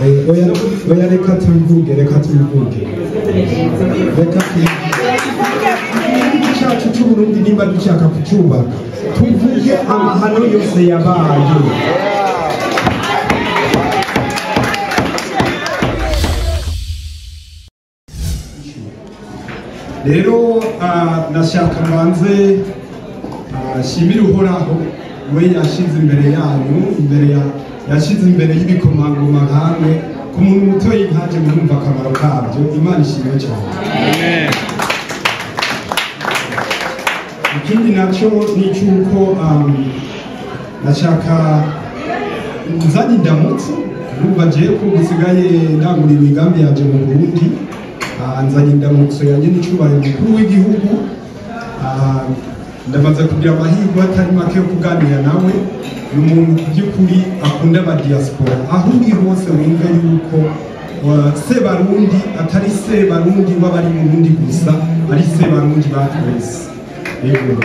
Oya oya, reka tubivuge, reka tubivuge, reka tubivuge. Igihugu cyacu cy'Uburundi, nimba dushaka kucyubaka, tuvuge amahano yose yabaye. Rero nashaka mbanze shimire Uhoraho we yashize imbere yanyu, imbere ya yashize imbere y'ibikomangoma nkamwe. Ku muntu mutoyi nkaje, murumva akamaro kabyo. Imana ishimwe cyane. Ikindi nacyo ni icy'uko nashaka nzanye indamutso. Urumva jewe ko gusigaye ndangura imigambi yanje mu Burundi, nzanye indamutso yanjye n'icyubahiro mukuru w'igihugu. Ndamaze kugira amahirwe atari make yo kuganira nawe. Ni umuntu ku by'ukuri akunda abadiaspora. Aho uri hose wumve yuko Sebarundi atari Sebarundi w'abari mu Burundi gusa, ari Sebarundi ba twese. Yego.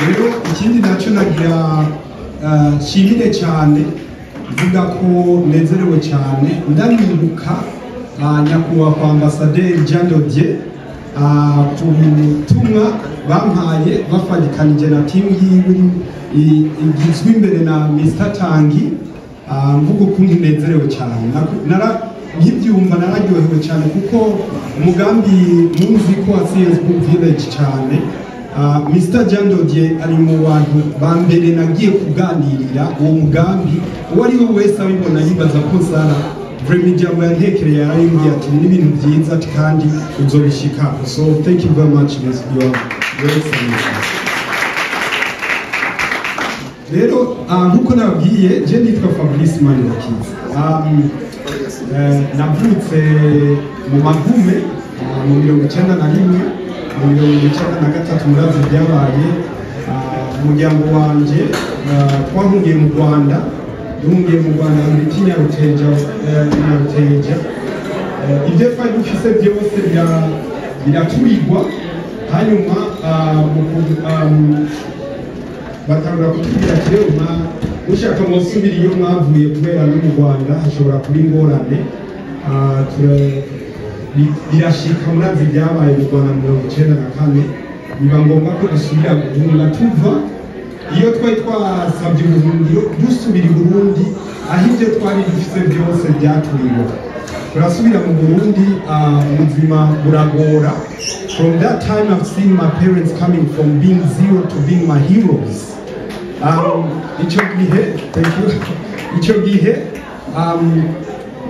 Rero ikindi nacyo nagira nshimire cyane, mvuga ko nezerewe cyane, ndanibuka nyakubahwa ambasaderi Jean Dodier ku butumwa bampaye bafatikanije na timu yiwe igizwe imbere na Mr Tangi. Mvuga ukuntu nezerewe cyane. Nkibyumva nararyohewe cyane, kuko umugambi muzi ko wa CS Book Village cyane, Mr Jean Dodier ari mu bantu ba mbere nagiye kuganirira uwo mugambi. Uwo ari we wese abibona yibaza ko Sara vraiment ijambo yantekereye, yararimbwiye ati ni ibintu byiza kandi uzobishikako. So thank you very much, Your Excellency. Rero nkuko nababwiye, je nitwa Fabrice Manirakiza. Navutse mu magume mu 91. Mu 93 murazi byabaye. Umuryango wanje twahungiye mu Rwanda. Duhungiye mu Rwanda bita Nyaruteja. Nyaruteja, ibyo twari dufise byose biraturirwa. Hanyuma batangura kutubwira ati rero mushaka musubira iyo mwavuye, kubera no mu Rwanda hashobora kuba ingorane. Birashika, murazi byabaye mu Rwanda 94. Biba ngombwa ko dusubira guhunga, tuva iyo twari twasabye ubuhungiro, dusubira i Burundi aho ibyo twari dufise byose byaturiwe. Turasubira mu Burundi, ubuzima buragora. From that time I've seen my parents coming from being zero to being my heroes. Icyo gihe, thank you, icyo gihe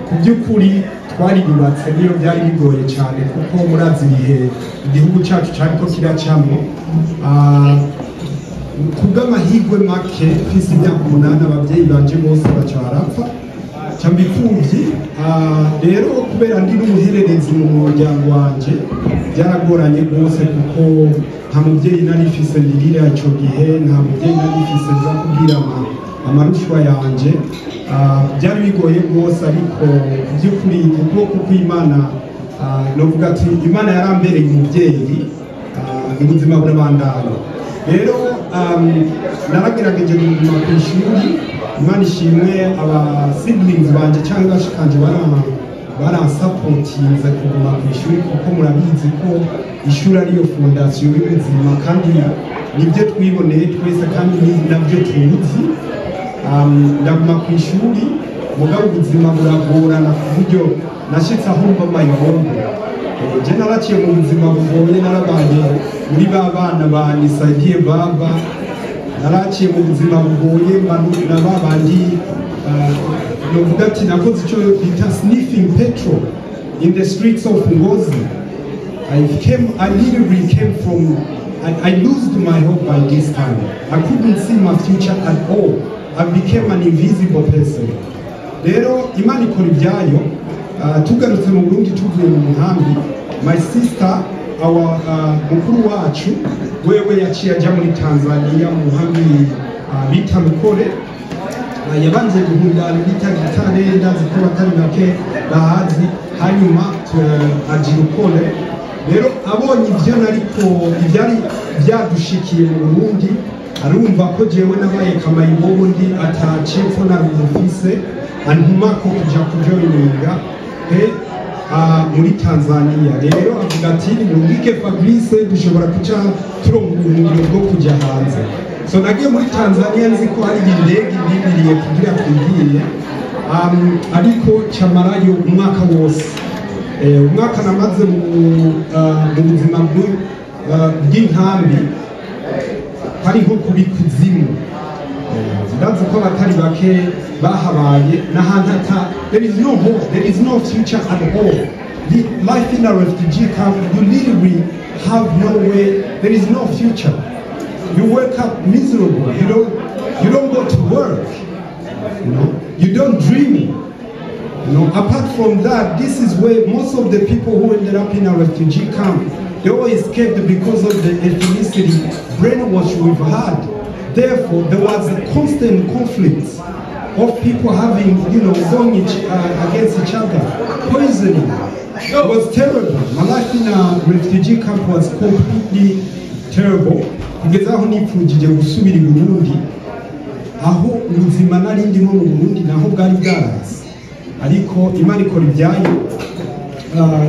ku by'ukuri twariyubatse, niyo byari bigoye cyane, kuko murazi ibihe igihugu cyacu cyariko kiracamwo. Kubw'amahirwe make, mfise imyaka 8 ababyeyi banje bose baca barapfa, ca imfuvyi. Rero kubera ndi n'umuhererezi mu muryango wanje, byaragoranye rwose, kuko nta mubyeyi nari mfise ndirira ico gihe, nta mubyeyi nari mfise nza kubwira amarushwa yanje. Byari bigoye rwose, ariko ku by'ukuri ukuboko kw'Imana, novuga ati Imana yarambereye umubyeyi. Ubuzima burabandanya. Rero naragerageje kuguma ku ishuri. Imana ishimwe, aba siblings banje cyangwa bashikanje baransapotinze kuguma ku ishuri, kuko murabizi ko ishuri ariyo fondation y'ubuzima, kandi nibyo twiboneye twese kandi ni nabyo tuzi. Ndaguma ku ishuri, mugabo ubuzima buragorana ku buryo nashyitse aho mba mayibobo. Je naraciye mu buzima bugoye, narabaye muri ba bana ba Nisaidie Baba, naraciye mu buzima bugoye na ba bandi, novuga ati nakoze icyo bita sniffing petrol in the streets of Ngozi. I literally came from, I lost my hope by this time. I couldn't see my future at all. I became an invisible person. Rero Imana ikora ibyayo. Tugarutse mu Burundi tuvuye mu nkambi, my sister, our mukuru wacu wewe yaciye ajya muri Tanzania mu nkambi bita Rukore. Yabanje guhunga bita Gitare, ndazi ko batari bake bahazi. Hanyuma aja Rukore. Rero abonye ivyo nariko, ivyari byadushikiye mu Burundi. Arumva ko jewe nabaye kamayibobo, ndi atacepfo na ruguru, antumako kuja kujoininga he muri Tanzania. Rero avuga ati: "Nimurungike Fabrice, dushobora kuca turonka ubuhungiro bwo kuja hanze." So nagiye muri Tanzania nzi ko hari indege indindiriye kugira twigire, ariko camarayo umwaka wose. Umwaka namaze mu buzima bw'inkambi hari nko kubi kuzimu. Ndazi ko abatari bake bahabaye n'ahantu ata, there is no hope, there is no future at all. The life in a refugee camp, you literally have no way, there is no future. You wake up miserable, you don't go to work, you don't dream. Apart from that, this is where most of the people who ended up in a refugee camp, they all escaped because of the ethnicity brainwash we've had. Therefore, there was a constant conflict of people having, going against each other, poisoning. It was terrible. My life in a refugee camp was completely terrible. Kugeza aho nipfujije gusubira i Burundi, aho ubuzima nari ndimo mu Burundi naho bwari bwarase. Ariko Imana ikora ibyayo.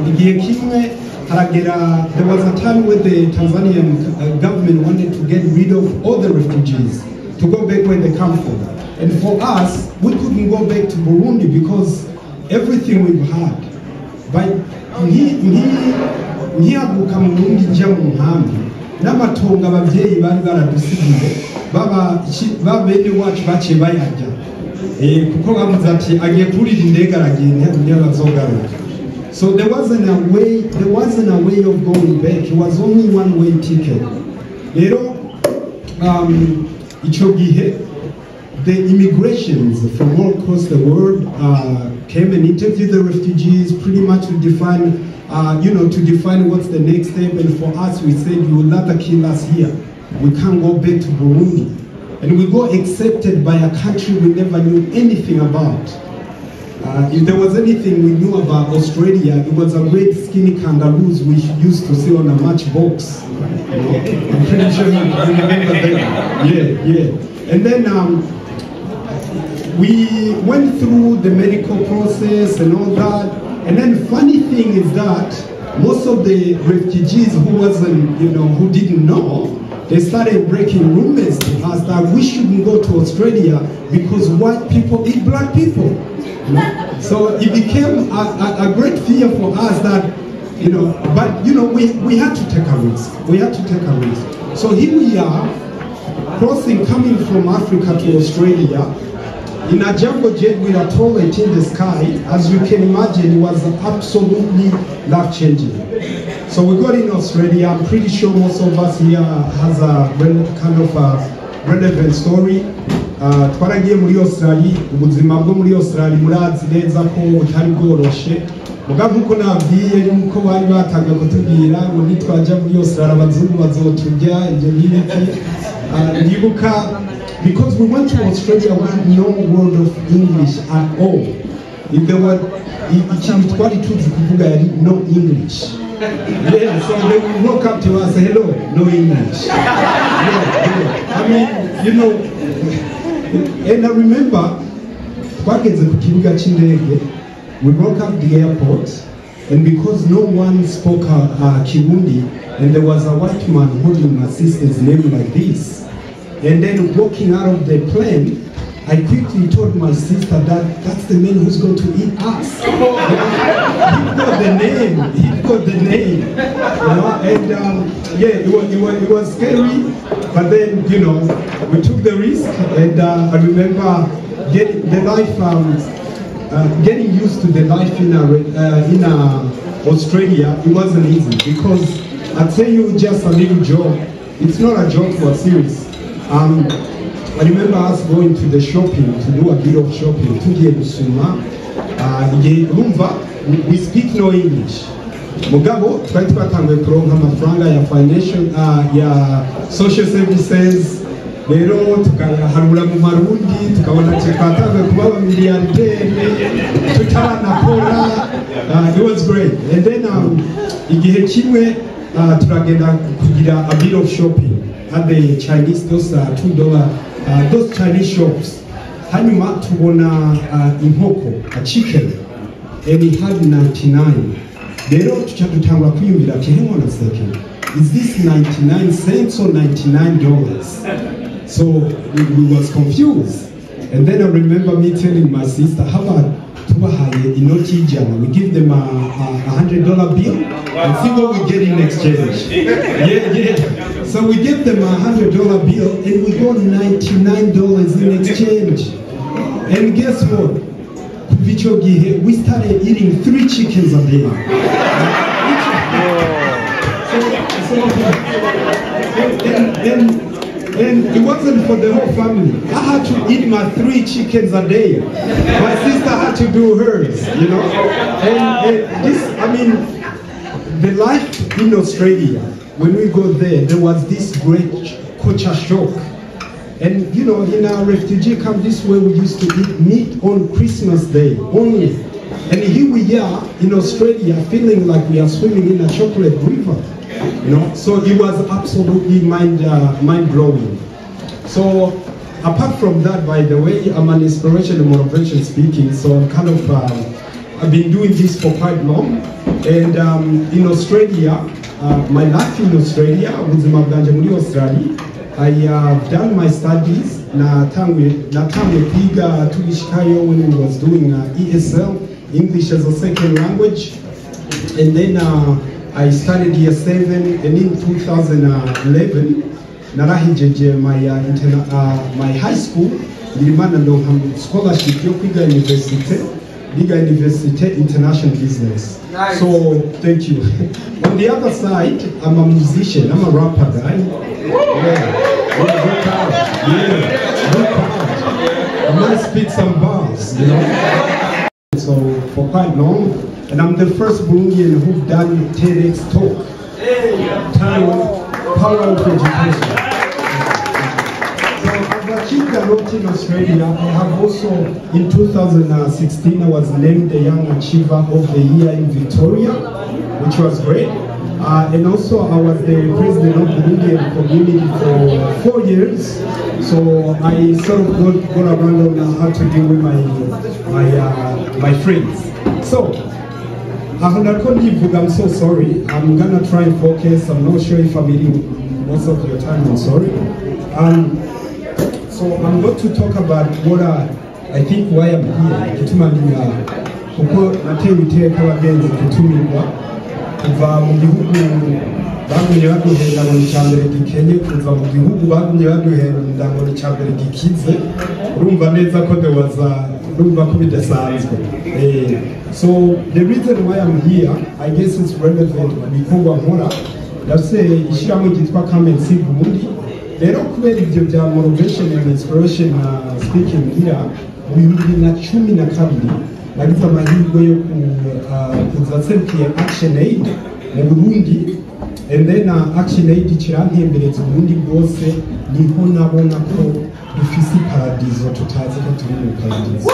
Igihe kimwe haragera, there was a time when the Tanzanian government wanted to get rid of all the refugees to go back where they come from. And for us, we couldn't go back to Burundi because everything we've had. But nkihaguruka mu Burundi njya mu nkambi, n'amatongo ababyeyi bari baradusigiye, baba ba bene wacu baciye bayarya, kuko bavuze ati agiye kurira indege aragenda, ntibazogaruka. So there wasn't a way of going back. It was only one way ticket. Rero ico gihe the immigrations from all across the world came and interviewed the refugees, pretty much to define what's the next step. And for us, we said, "You will rather kill us here. We can't go back to Burundi." And we got accepted by a country we never knew anything about. If there was anything we knew about Australia, it was a great skinny kangaroos we used to see on a matchbox. I'm pretty sure you remember that. Yeah. And then we went through the medical process and all that. And then funny thing is that most of the refugees who wasn't, you know, who didn't know, they started breaking rumors to us that we shouldn't go to Australia because white people eat black people. So it became a great fear for us that, but we had to take a risk. We had to take a risk. So here we are, crossing, coming from Africa to Australia, in a jumbo jet with a toilet in the sky. As you can imagine, it was absolutely life-changing. So we got in Australia. I'm pretty sure most of us here has a kind of a relevant story. Twaragiye muri Australia. Ubuzima bwo muri Australia murazi neza ko butari bworoshe, muga nkuko nabwiye yuko bari batangiye kutubwira ngo nitwaja muri Australia abazungu bazoturya, ibyo n'ibiki. Ndibuka because we went to Australia with no word of English at all. If there were ikintu twari tuzi kuvuga yari "no English". Yeah, so they would walk up to us, say, "Hello, no English." Yeah. I mean, and I remember twageze ku kibuga cy'indege, we broke up the airport, and because no one spoke Kirundi, and there was a white man holding my sister's name like this, and then walking out of the plane, I quickly told my sister that that's the man who's going to eat us. He got the name. He got the name. And yeah, it was scary, but then we took the risk, and I remember getting the life, getting used to the life in Australia. It wasn't easy because I tell you just a little joke. It's not a joke, but serious. I remember us going to the shopping to do a bit of shopping. Tugiye gusuma, igihe urumva we speak no English. Mugabo twari twatanguye kuronka amafaranga ya financial, ya social services, rero tukayaharura mu marundi, tukabona ati twatanguye kuba abamiliyarderi tutaranakora. It was great. And then igihe kimwe turagenda kugira a bit of shopping. at the Chinese, those $2, those Chinese shops. Hanyuma tubona inkoko, a chicken, and it had 99. Rero tuca dutangura kwiyumvira ati, "Hang on a second, is this 99 cents or $99?" So we was confused. And then I remember me telling my sister, "How about tubahaye inoti y'ijana? We give them a $100 bill and see what we get in exchange." Yeah. So we give them a $100 bill and we got $99 in exchange. And guess what? Kuva ico gihe, we started eating three chickens a day. So, and it wasn't for the whole family. I had to eat my three chickens a day. My sister had to do hers. And this, I mean, the life in Australia, when we go there, there was this great culture shock. And in our refugee camp, this way we used to eat meat on Christmas Day only. And here we are in Australia feeling like we are swimming in a chocolate river. So it was absolutely mind blowing. So apart from that, by the way, I'm an inspiration and motivation speaking. So I'm kind of, I've been doing this for quite long. And in Australia, my life in Australia, ubuzima bwanje muri Australia, I have done my studies. Natanguye kwiga tugishikayo when we was doing ESL, English as a second language. And then I started year 7, and in 2011, narahijeje my high school, ngirimana ndonka scholarship yo kwiga university, niga university international business. Nice. So, thank you. On the other side, I'm a musician, I'm a rapper guy. Yeah, look out. Yeah, look out. I might spit some bars. So, for quite long, and I'm the first Burundian who've done TEDx talk titled Power of Education. So I've achieved a lot in Australia. I have also, in 2016, I was named the Young Achiever of the Year in Victoria, which was great. And also I was the president of the Burundian community for 4 years. So I sort of got around on how to deal with my friends. So, aho nariko ndivuga, I'm so sorry. I'm gonna try and focus. I'm not sure if I'm eating most of your time. I'm sorry. So I'm going to talk about what I think why I'm here. Igituma ndi ngaha. Kuko natewe iteka, abagenzi, gutumirwa kuva mu gihugu bagumye baduhenda ngo ni icya mbere gikenye, kuza mu gihugu bagumye baduhenda ngo ni icya mbere gikize. Urumva neza ko there was a, urumva ko bidasanzwe. So the reason why I'm here, I guess it's relevant ku bikorwa nkora. Ndafise ishyirahamwe ryitwa Come and See Burundi. Rero kubera ibyo bya motivation and inspiration na speaking ngira, mu 2012 nagize amahirwe yo kuza nserukiye Action Aid mu Burundi, and then Action Aid kirantembereza Uburundi bwose. Niho nabona ko dufise iparadizo tutazi ko turi mu paradizo.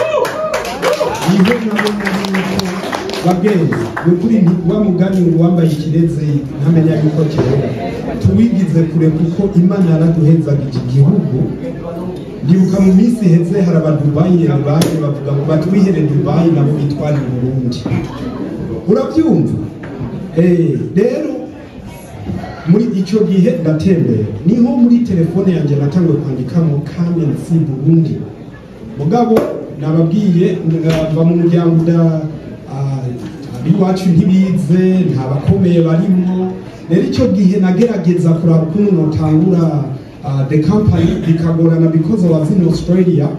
Niho nabona yuko, bagenzi, ni ukuri wa mugani ngo wambaye ikirezi ntamenya yuko kera tuwigize kure, kuko Imana yaraduhezaga iki gihugu. Ndibuka mu minsi iheze hari abadubayi baje bavuga ngo batwihere Dubayi nabo bitwara i Burundi. Urabyumva? Rero muri icyo gihe ndatembera, niho muri telefone yanjye natanguye kwandikamo "Come and see Burundi". Mugabo nababwiye, ndava mu muryango da abiwacu ntibize, nta bakomeye barimo. Rero icyo gihe nagerageza kuraba ukuntu notangura the company, bikagorana because I was in Australia.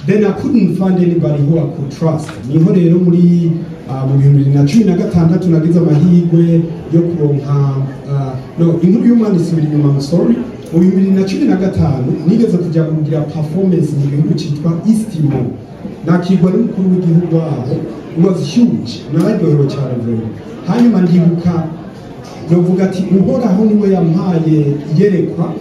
Then I couldn't find anybody who I could trust. Niho rero muri mu 2016 nagize amahirwe yo kuronka, no, inkuru y'umwana isubira inyuma, I'm sorry. Mu 2015 nigeze kujya kugira performance mu gihugu cyitwa East Timor, nakirwa n'umukuru w'igihugu waho. It was huge, nararyohewe cyane vraiment. Hanyuma ndibuka novuga ati Uhoraho niwe yampaye iyerekwa.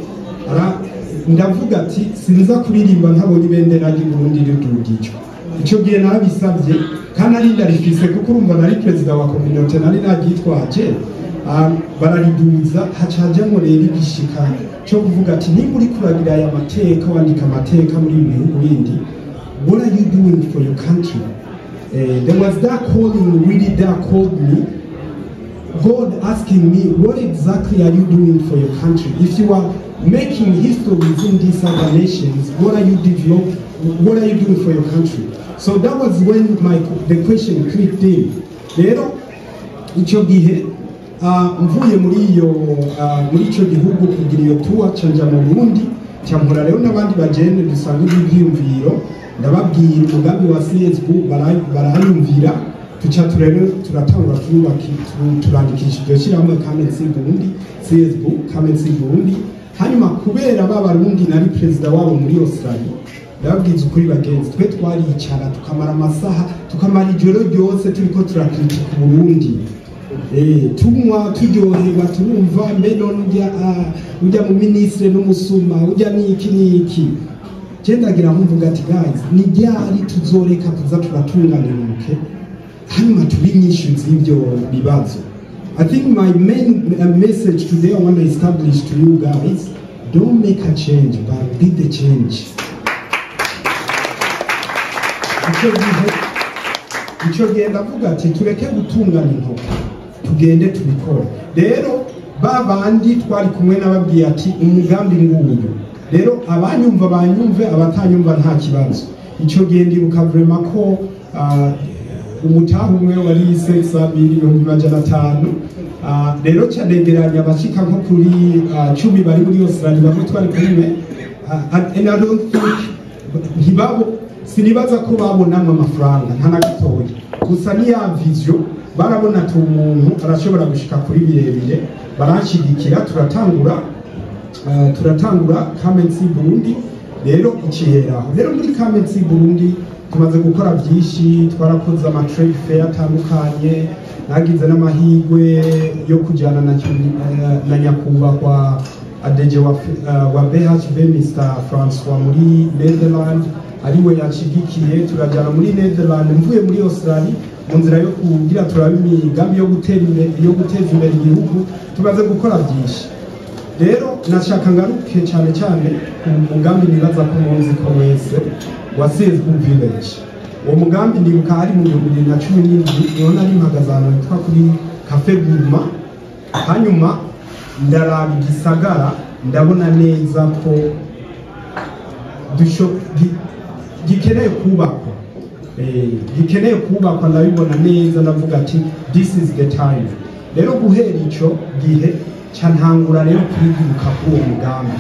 Ndavuga ati sinza kuririmba ntabonye ibendera ry'u Burundi ridugijwe. Icyo gihe narabisabye kandi nari ndarifise, kuko urumva nari perezida wa communauté, nari naryitwaje. Barariduza, haca hajamwo rero igishika cyo kuvuga ati nimba uri kuragira aya mateka, wandika amateka muri ibi bihugu bindi, what are you doing for your country? There was that calling, really, that called me, God asking me, what exactly are you doing for your country? If you are making histories in these other nations, what are you develop? What are you doing for your country? So that was when my the question clicked in. Rero icyo gihe mvuye muri iyo muri icyo gihugu kugira iyo tour, nca mu Burundi, mpura rero n'abandi bagende dusanzwe ibyiyumviro, ndababwira umugambi wa CSB, barayumvira, tuca rero turatangura turandikisha iryo shyirahamwe Come and See Burundi, CSB Come and See Burundi. Hanyuma kubera ba Barundi nari perezida wabo muri Australia, ndababwiza ukuri bagenzi, twe twaricara tukamara amasaha, tukamara ijoro ryose turiko turakritika Burundi, tunywa, turyoherwa, turumva mbe none ujya ujya mu ministre n'umusuma, ujya niki niki. Je ndagira nkumvuga ati guys, ni ryari tuzoreka kuza turatungana intoke, hanyuma tube inyishu z'ibyo bibazo? I think my main message today I want to establish to you guys, don't make a change, but be the change. Icyo gihe ndavuga ati tureke gutungana intoki, tugende tubikore. Rero ba bandi twari kumwe nababwiye ati umugambi nguyu. Rero abanyumva banyumve, abatanyumva nta kibazo. Icyo gihe ndibuka vraiment ko umutaha umwe wari 500,000, 500,000. Rero canegeranya abashika nko kuri 10 bari muri Australia, bamwe twari kumwe, and I don't think ntibabo, sinibaza ko babonamwe amafaranga nta na gatoya. Gusa ni ya vision, barabona ati umuntu arashobora gushika kuri birebire, baranshigikira, turatangura Come and See Burundi. Rero ikiheraho rero muri Come and See Burundi tumaze gukora byinshi, twarakoze ama trade fair atandukanye, nagize n'amahirwe yo kujyana na nyakubahwa ADG wa BHB, Mr Francois, muri Netherland, ariwe yanshigikiye, turajyana muri Netherland mvuye muri Australia mu nzira yo kugira turabe imigambi yo gutera imbere, yo guteza imbere igihugu. Tumaze gukora byinshi. Rero nashaka ngaruke cyane cyane ku mugambi nibaza ko muzi ko wese wa CSB Village. Uwo mugambi ndibuka hari mu 2017, niho nari mpagaze ahantu hitwa kuri Cafe Guma, hanyuma ndaraba igisagara, ndabona neza ko gikeneye kubakwa, gikeneye kubakwa, ndabibona neza, ndavuga ati this is the time. Rero guhera ico gihe ca ntangura rero kwibuka kuri uwo mugambi.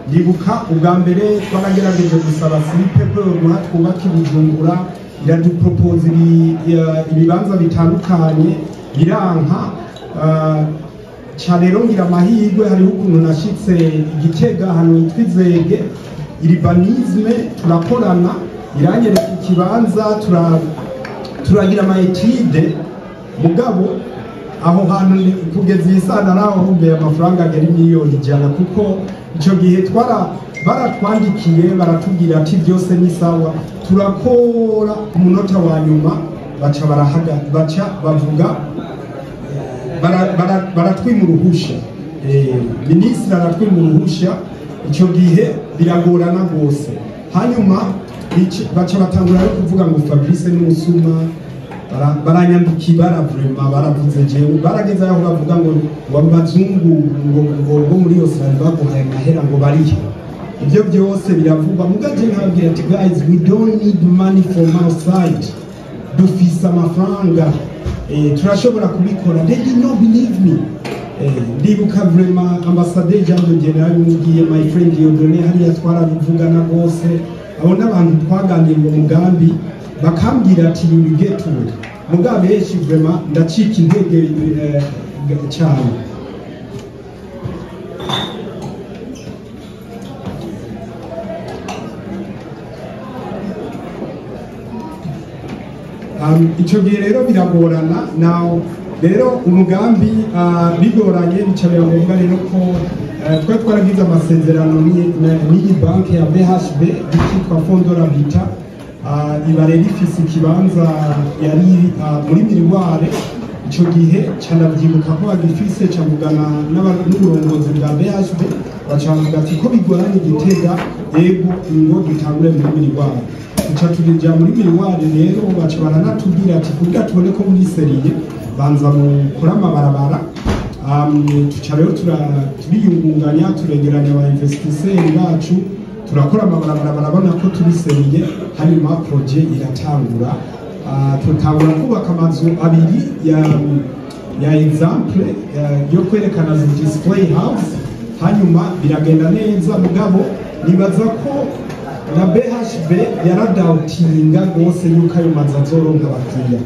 Ndibuka ubwa mbere twaragerageje gusaba SIPE ko yoduha twubaka i Bujumbura, iradupropose ibibanza bitandukanye, biranka. Ca rero ngira amahirwe, hariho ukuntu nashitse i Gitega ahantu hitwa Izege, urbanisme, turakorana, iranyereka ikibanza, turagira ama études. Mugabo aho hantu kugeza iyi saa narahombeye amafaranga agera 100 miliyoni, kuko icyo gihe twara baratwandikiye baratubwira ati byose ni sawa, turakora, ku munota wa nyuma baca barahaga, baca bavuga baratwima uruhusha. Minisitiri aratwima uruhusha. Icyo gihe biragorana rwose. Hanyuma baca batangura no kuvuga ngo Fabrice n'umusuma, baranyambika ibara vraiment, baravuze jewe, barageze aho bavuga ngo abo bazungu ngo muri Australia baguhaye amahera ngo barihe. Ibyo byose biravugwa, mugaje nkababwira ati guys, we don't need money from outside, dufise amafaranga, turashobora kubikora. They did not believe me. Ndibuka vraiment ambassadeur Jean de Dieu yarabimubwiye, my friend Dieudonné hariya twarabivugana rwose, abo n'abantu twaganiriye uwo mugambi, bakambwira ati you will get to it. Mugabo benshi vraiment ndacika intege cyane. Icyo gihe rero biragorana. Now rero umugambi bigoranye, bica biba ngombwa rero ko twari twaragize amasezerano n'iyi banki ya BHB yitwa Fonds de l'Habitat, iba rero ifise ikibanza yari muri Miriware. Ico gihe canavyibuka ko bagifise, camugana n'uburongozi bwa BHB, bacavuga ati ko bigoranye Gitega, ego ngo dutangure muri Miriwari. Tuca turija muri Miriwari rero, baca baranatubwira ati kugira tubone ko muri sérieux, banza mukora amabarabara. Tuca rero turiyungunganya, turegeranya aba investisseurs bacu, turakora amabarabara, barabona ko turi sérieux, hanyuma projet iratangura. Tutangura kubaka amazu abiri ya exemple yo kwerekana display house, hanyuma biragenda neza. Mugabo nibaza ko na BHB yaradawutinga rwose yuko ayo mazu azoronka abakiriya,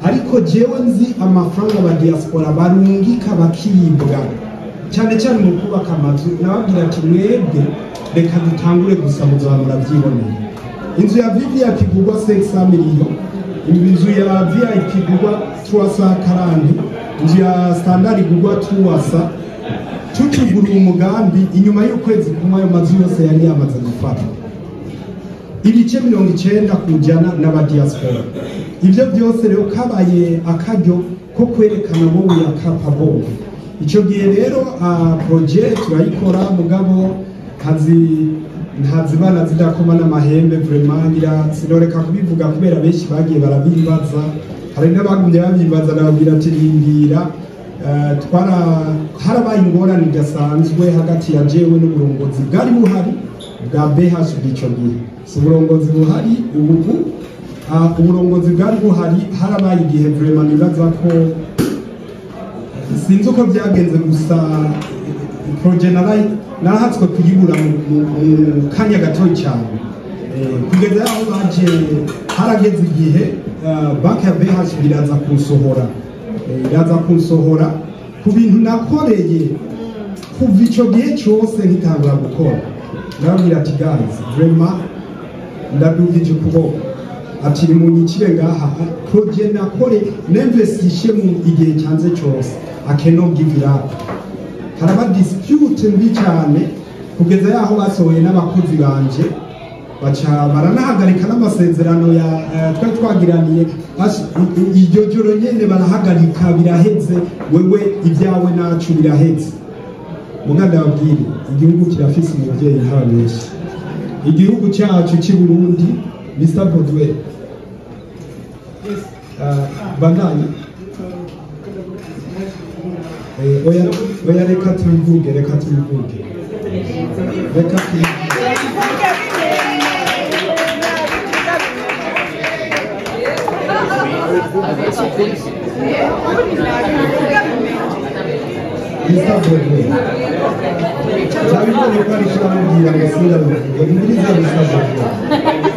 ariko jewe nzi amafaranga aba diaspora barungika bakibwa cyane cyane mu kubaka amazu. Nababwira ati mwebwe reka dutangure gusa, muzaba murabyiboneye. Inzu ya VVIP igurwa 500 million, inzu ya VIP igurwa 340, inzu ya standard igurwa 300. Tutugura umugambi, inyuma y'ukwezi kumwe ayo mazu yose yari yamaze gufatwa, ibice 90% n'aba diaspora. Ibyo byose rero kabaye akaryo ko kwerekana bo ya capable. Icyo gihe rero projet turayikora, mugabo kazi ntazibana zidakoma n'amahembe. Vraiment ngira sinoreka kubivuga kubera benshi bagiye barabimbaza, hari n'abagumye babimbaza, nababwira ati rindira. Twara harabaye ingorane idasanzwe hagati ya jewe n'uburongozi bwari buhari bwa BHB ico gihe. Si uburongozi buhari ubu, uburongozi bwari buhari. Harabaye igihe vraiment nibaza ko sinzi uko byagenze, gusa projet narahatswe kuyibura mu kanya gato cyane. Kugeza aho baje harageze igihe banki ya BHB iraza kunsohora, iraza kunsohora ku bintu nakoreye kuva ico gihe cyose nkitangura gukora. Ndababwira ati guys, vraiment ndadugije ukuboko, ati nimunyikire ngaha, projet nakore ninvestishe mu igihe cyanze cyose, I cannot give it up. Haraba dispute mbi cyane kugeza yaho basohoye n'abakozi banje, baca baranahagarika n'amasezerano ya twari twagiraniye. Iryo joro nyene barahagarika, biraheze, wewe ibyawe nacu biraheze. Muganda ndababwire, igihugu kirafise umuvyeyi ntababeshya, igihugu cyacu cy'i Burundi. Mr Baudouin, bandanye. Oya oya, reka tubivuge, reka tubivuge, reka tubivuge. Mr Baudouin, nabibonye ko ariko aramubwira ngo sindabivuge. Umviriza Mr Baudouin,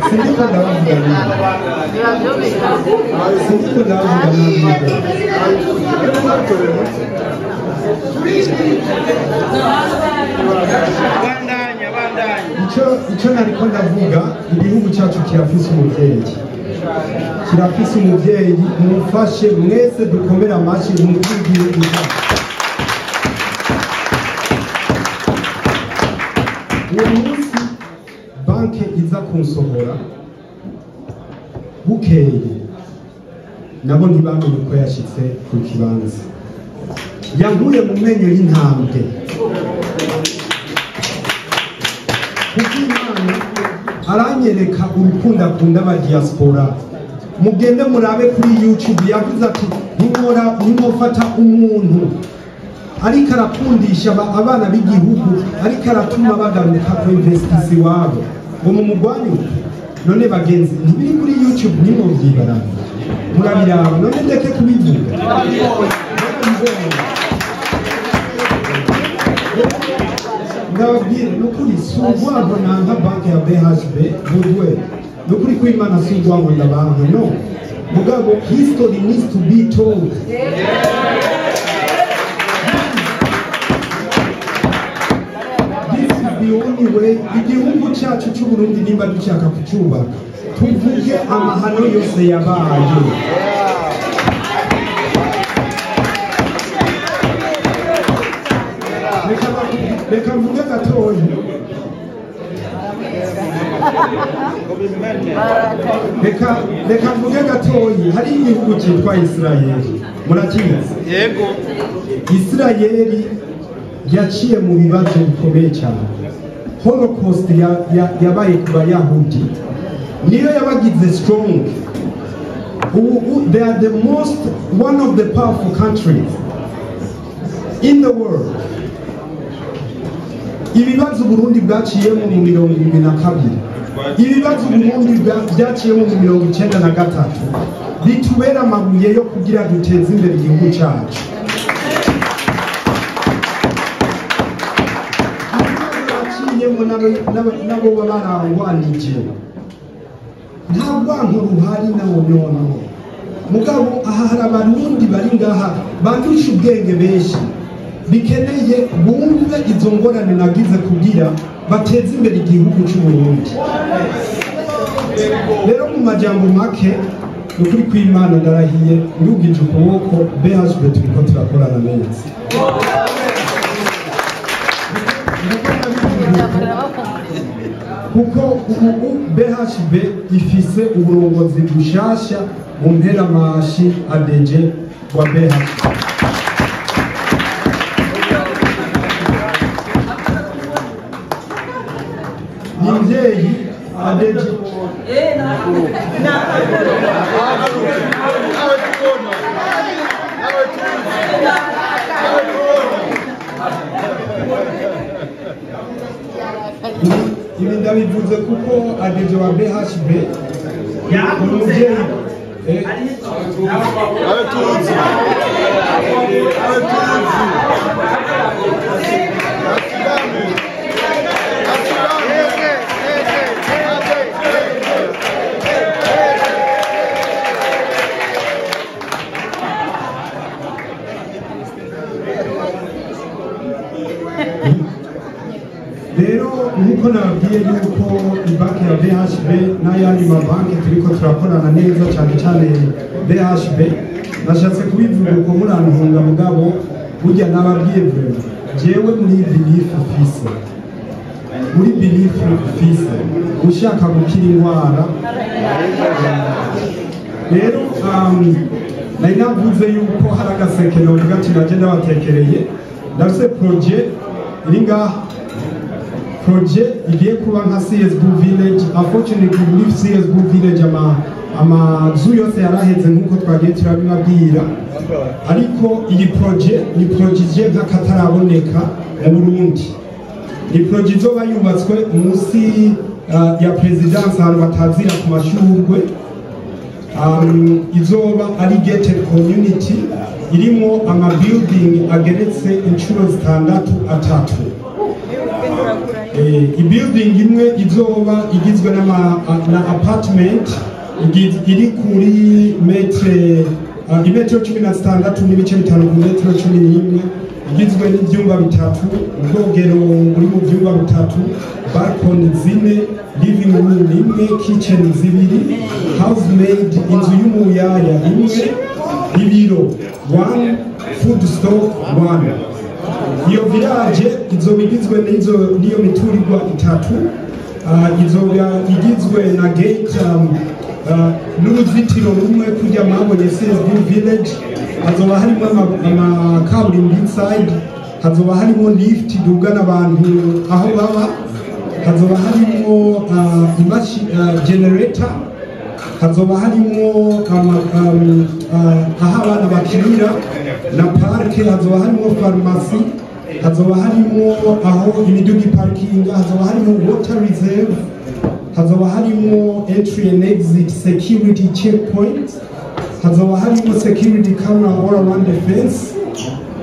sindiko ndabavuga nabi, sindiko ndabavuga nabi. Bandanya, bandanya. Icyo nariko ndavuga, igihugu cyacu kirafise umuvyeyi, kirafise umuvyeyi. Mumfashe mwese dukomere amashyi umukuru w'igihugu cyacu. Uwo munsi banki iza kunsohora, bukeye nabo ntibamenye uko yashitse ku kibanza, yankuye mu menyo y'intambwe. Kuko Imana aranyereka urukundo akunda aba diaspora. Mugende murabe kuri YouTube, yavuze ati ntimwora ntimwofata umuntu ariko arakundisha abana b'igihugu, ariko aratuma bagaruka ku investisi iwabo, ngo mumugwanye. None bagenzi, ntibiri kuri YouTube? Nimwovyibarana murabiraba, none ndeke kubivuga? Ndababwira nukuri, si urwango nanka banki ya BHB. Budwe, nukuri ko Imana, si urwango ndabanka, no. Mugabo history needs to be told. This is the only way. Igihugu cyacu cy'u Burundi, nimba dushaka kucyubaka, tuvuge amahano yose yabaye. Reka mvuge gatoya. Reka mvuge gatoyi. Hari igihugu cyitwa Israel. Murakizi? Yego. Isirayeli yaciye mu bibazo bikomeye cyane. Holocaust yabaye ku Bayahudi, niyo yabagize strong. Ubu they are the most one of the powerful countries in the world. Ibibazo Burundi bwaciyemo mu 72, ibibazo Burundi byaciyemo mu 93 bitubera amabuye yo kugira duteze imbere igihugu cyacu. Baciyemo nabo barangwanije, nta rwanko ruhari na wonono. Mugabo aha hari Abarundi bari ngaha bandusha ubwenge benshi, bikeneye bumve izo ngorane nagize kugira bateze imbere igihugu cy'u Burundi. Rero mu majambo make, ukuri kw'Imana ndarahiye ndugije ukuboko, BHB turiko turakorana neza. Kuko ubu BHB ifise uburongozi bushasha mu mperamashi ADG wa BHB. Nimvyeyi ADG ibi ndabivuze kuko ADG wa BHB ni umuvyeyi. Rero nkuko nababwiye yuko ibanki ya BHB n'ayandi mabanki turiko turakorana neza, cyane cyane BHB, nashatse kubivuga uko murantunga, mugabo burya nababwiye vraiment jewe muri belief fise, muri belief fise ushaka gukira indwara. Rero nari navuze yuko hari agaseke novuga ati naje ndabatekereye, ndafise projet iri ngaha, projet igiye kuba nka CSGO Village. Unfortunately muri CSGO Village amazu yose yaraheze nkuko twagiye turabibabwira, ariko iyi projet ni projet igiye nk'akataraboneka mu Burundi. Ni projet izoba yubatswe munsi ya presidence, ahantu batazira ku mashurwe. Izoba ari gated community irimo ama building ageretse inshuro 6 3. I-building imwe izoba igizwe na apartment iri kuri imetero 16.5 ku metero 11, igizwe n'ivyumba bitatu, ubwogero buri mu vyumba bitatu, balcony 4, living room imwe, kitchen 2, housemaid, inzu y'umuyaya imwe, ibiro 1, food stock 1. Iyo village izoba igizwe n'iyo miturirwa itatu, izoba igizwe na gate n'uruzitiro rumwe kujya mwabonye CSB Village. Hazoba harimo amakaburimbo inside, hazoba harimo lift idugana abantu aho baba, hazoba harimo generator, hazoba harimo aho abana bakinira na parke, hazoba harimo farumasi, hazoba harimo aho imiduga iparkinga, hazoba harimo water reserve, hazoba harimo entry and exit security checkpoint, hazoba harimo security camera all around the fence.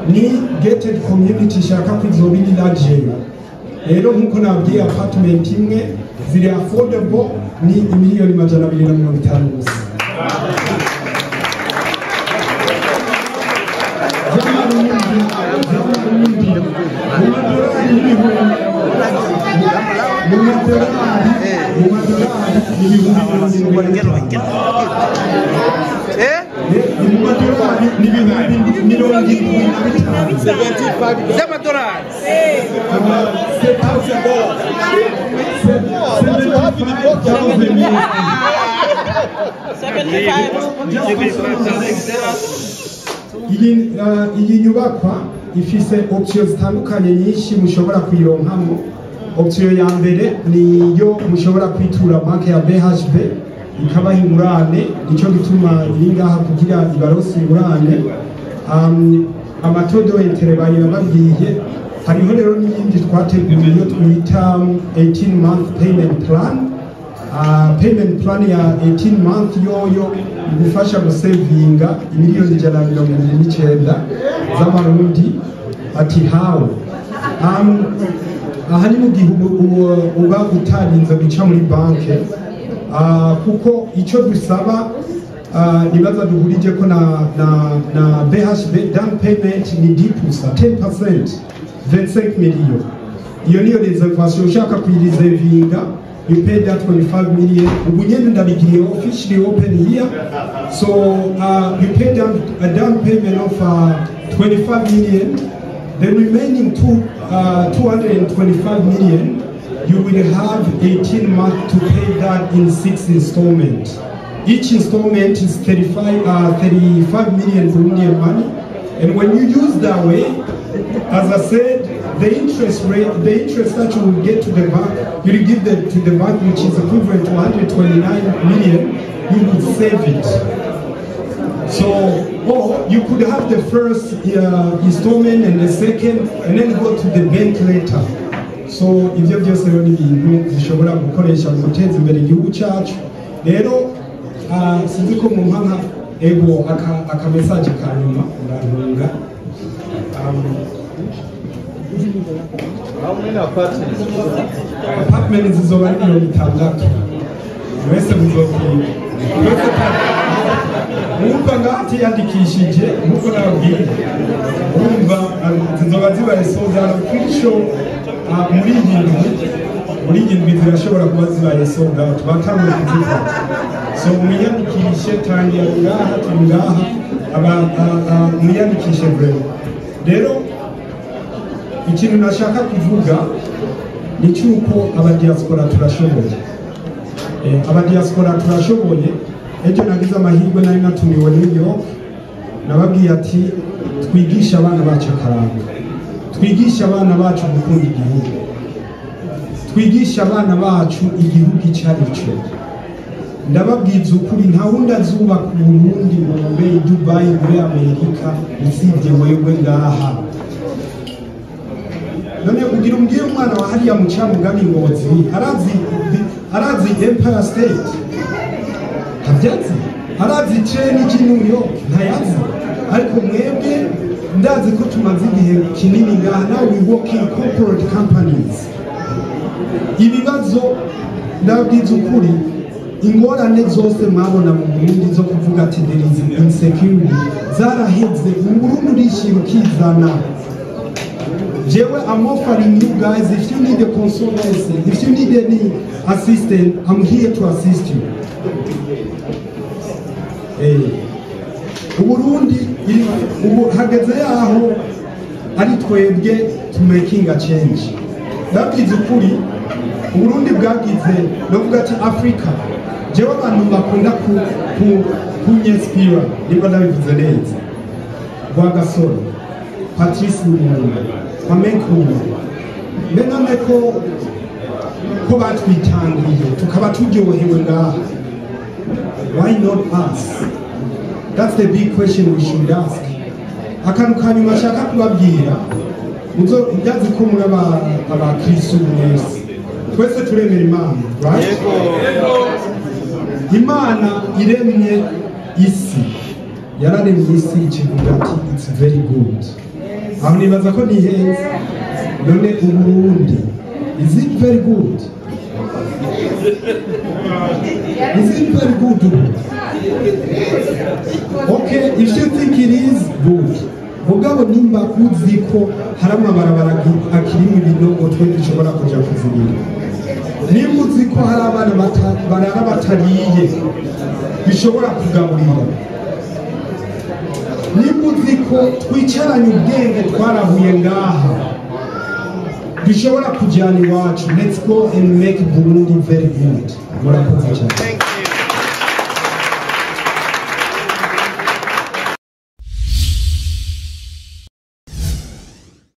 Ni gated community ishaka ko izoba iri luxury. Rero nkuko nabwiye, apartment imwe ziri affordable ni 250,000,000 gusa. Mu madorari 75,000. Mu madorari ni 75,000. Z'amadorari. Iyi nyubakwa ifise option zitandukanye nyinshi mushobora kuyironkamo. Option ya mbere niyo mushobora kwitura banki ya BHB ikabaha ingurane, nico gituma iri ngaha kugira ibarose ingurane. Ama taux d'intérêt bayababwiye. Hariho rero n'iyindi twateguye iyo twita 18 month payment plan. Payment plan ya 18 month yoyo igufasha gusevinga 179 miliyoni z'amarundi. Ati hawe, aha ni mu gihe uba utarinze guca muri banke, kuko icyo dusaba, nibaza duhurije ko na BHB, down payment ni 10%, 10%, 25 million. Iyo niyo reservation. Ushaka kuyireservinga, you pay that 25 million. Ubu nyene ndabigiriye officially open here. So you pay down a down payment of 25 million. The remaining 225 million, you will have 18 months to pay that in six installments. Each installment is 35 million Burundian money. And when you use that way, as I said, the interest rate, the interest that you will get to the bank, you will give them to the bank, which is equivalent to 129 million, you would save it. So, or you could have the first installment and the second, and then go to the bank later. So, ivyo byose rero ni ibintu dushobora gukoresha mu guteza imbere igihugu cyacu. Rero, sinzi ko mu nka ego aka message ka nyuma, murantunga. How many apartments? Apartment zizoba ari 60. Mwese muzokwiga. Mwese mwumva ngaho atiyandikishije, nkuko nababwiye, urumva zizoba zibaye sold out. Pretty sure muri iyi ndwi zirashobora kuba zibaye sold out, batanguye kuzifata. So mwiyandikishe, tangira ngaha, turi ngaha, aba mwiyandikishe vraiment. Rero ikintu nashaka kuvuga ni cyuko abadiaspora turashoboye. Abadiaspora turashoboye. Ejo nagize amahirwe, nari natumiwe New York, nababwiye ati twigishe abana bacu akaranga, twigishe abana bacu gukunda igihugu, twigishe abana bacu igihugu icyo ari cyo. Ndababwiza ukuri, nta wundi azubaka Uburundi ngo bube i Dubai, muri Amerika, usibye wewe ngaha. None kugira umbwire umwana wa hariya mu Camugani Ngozi arazi Empire State? Ntabyazi. Arazi train iji New York? Ntayazi. Ariko mwebwe ndazi ko tumaze igihe kinini ngaha. Now we work in corporate companies. Ibibazo, ndabwiza ukuri, ingorane zose mwabona mu Burundi zo kuvuga ati there is insecurity zaraheze. Mu Burundi urishira ukizana. Jewe, I'm offering you guys, if you need a consultancy, if you need any assistance, I'm here to assist you. Uburundi ubu hageze yaho ari twebwe to making a change. Ndabwiza ukuri, Uburundi bwagize, novuga ati Africa, jewe abantu bakunda ku kunyespira, niba ndabivuze neza, Rwagasore, Patrice Lumumba, Kwame Nkrumah, mbe none ko batwitangiye tukaba turyohewe ngaha, why not us? That's the big question we should ask. Akantu ka nyuma nshaka kubabwira, muzo ndazi ko muri abakristu mwese, twese turemera Imana, right? Imana iremye isi, yararemye isi ikivuga ati "It's very good." Aho nibaza ko ni heza. None Uburundi, is it very good? Is it very good? Okay, if you think it is good, mugabo nimba uzi ko hari amabarabara akirimo ibinogo twe dushobora kuja kuzibira, nimba uzi ko hari abana barara batariye bishobora kugaburira, nimba uzi ko twicaranye ubwenge twarahuye ngaha bishobora kujyana iwacu, let's go and make Burundi very good. Murakoze cyane.